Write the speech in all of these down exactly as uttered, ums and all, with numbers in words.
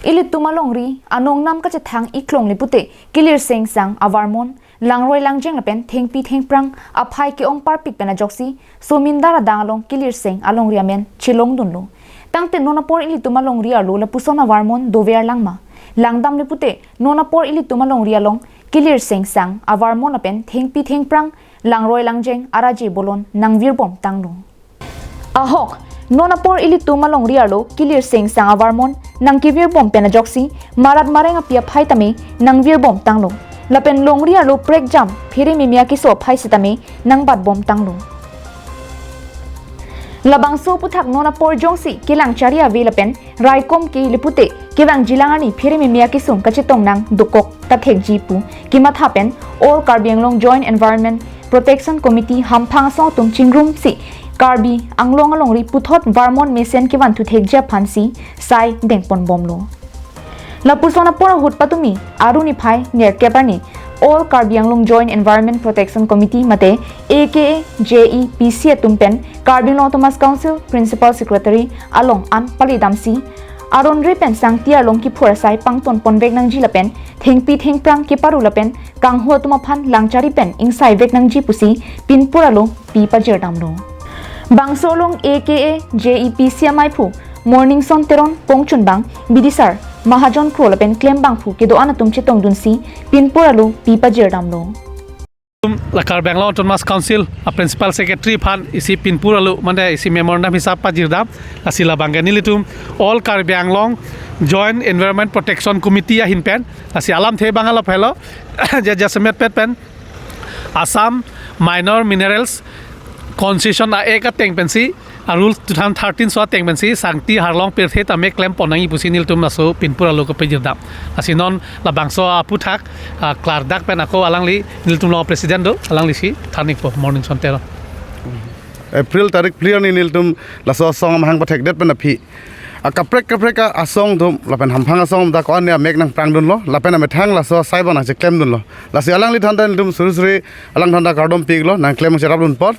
Ilitum alongri anong nam kachethang iklong le pute, Kilir Sengsang avarmon, langroi langjeng lapen thengpi thengphrang aphai ke-ong parpik pen ajoksi, Somindar adang along Kilir Seng alongri amen chelongdunlo. Tangte non apor ilitum alongri arlo lapuson avarmon dover langma? Langdam le pute, non apor ilitum alongri along Kilir Sengsang avarmon lapen thengpi thengphrang, langroi langjeng araje bolon nangvirbom tanglo. Ahok, non apor ilitum alongri arlo Kilir Sengsang avarmon nangkevirbom pen ajoksi, marat mareng api aphai tame nangvirbom tanglo. Lapen longri arlo prekjam phere meme akeso aphai sitame nangbatbom tanglo. Labangso aputhak non apor jongsi kelang chari ave lapen raikom ke le pute, kevangjilang arni phere meme akesung kachetong nang dokok ta thekji pu kematha pen All Karbi Anglong Joint Environment Protection Committee hamphang asong atum chingrumsi Karbi Anglong alongri puthot varmon mesen kevanthu thekji aphansi sai dengponbomlo. Lapuson apor ahut patumi arni phai nerkep arni All Karbi Anglong Joint Environment Protection Committee mate A K A J E P C atum pen Karbi Anglong Autonomous Council Principal Secretary along an palidamsi, aron re pen sangti arlong kiphur asai pangtonponvek nangji lapen thengpi thengphrang keparu lapen kanghu atum aphan langchari pen ingsaivek nangji pusi pinpur arlo pi pajirdamlo. Bangso along A K A J E P C amaiphu Morningson Teron pongchunbang bidisar Mahajon Kro lapen klembangphu kedo-an atum chetongdunsi pinpur arlo pi pajirdamlo. La Karbi Anglong Autonomous Council a Principal Secretary aphan isi pinpur arlo mane isi memorandum hisap pajirdam. Lasi labang ke nelitum All Karbi Anglong Joint Environment Protection Committee ahin pen lasi alamthe abang alap helo. Ja jasemet pet pen Assam Minor Minerals Concession a Act ateng pensi, a Rule two thousand thirteen so ateng pensi sangti harlong pirthe tame klempon nangji pusi nelitum laso pinpur arlo kepajirdam. Lasi non labangso aputhak, ah, klardak pen ako alangli nelitum along President do, alanglisi than-ikpo Morningson Teron. April tarik phli arni nelitum laso asong amahang pathekdet pen aphi akaprek kaprek asong atum lapen hamphang asong atum dak ko-an amek nangprangdunlo lapen amethang laso asai abang nangcheklemdunlo. Lasi alangliphan ta nelitum suri suri alangphan ta kardom pi-iklo, nangklem nangcherapdun apot.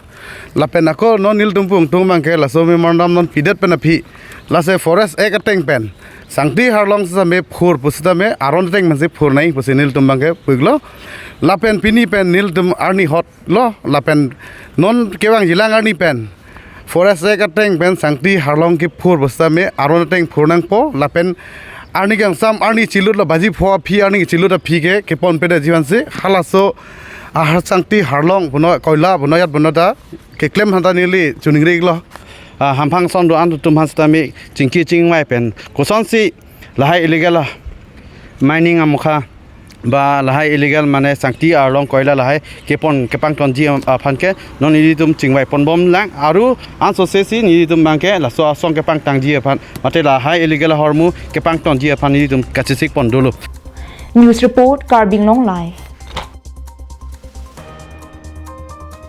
Lapen ako non nelitum pu ingtung abang ke laso memorandum non pidet pen aphi, lasi Forest Act ateng pen sangti harlong sitame phur pusitame aron ateng pensi phur nangji pusi nelitum abang ke pu-iklo. Lapen pini pen nelitum arni hot lo, lapen non kevangjilang arni pen Forest Act ateng pen sangti harlong kephur pusitame aron ateng phur nangpo, lapen arni kangsam arni chilutlo, baji pho aphi arni chilut aphi ke keponpedetji aphansi halaso ahar sangti harlong puno koila puno yat puno ta keklem aphan ta neli choningri-iklo. Ah, hamphang asong do-an atum aphan sitame chingki chingvai pen kosonsi lahai illegal, ah, mining amokha ba lahai illegal mane sangti arlong koila lahai kepon kepangtonji aphan ke non ilitum chingvaiponbomlang, aru ansose si nelitum abang ke laso asong kepangtangji aphan mate lahai illegal ahormu kepangtonji aphan nelitum kachesikpon dolo. News report, Karbi Anglong Live.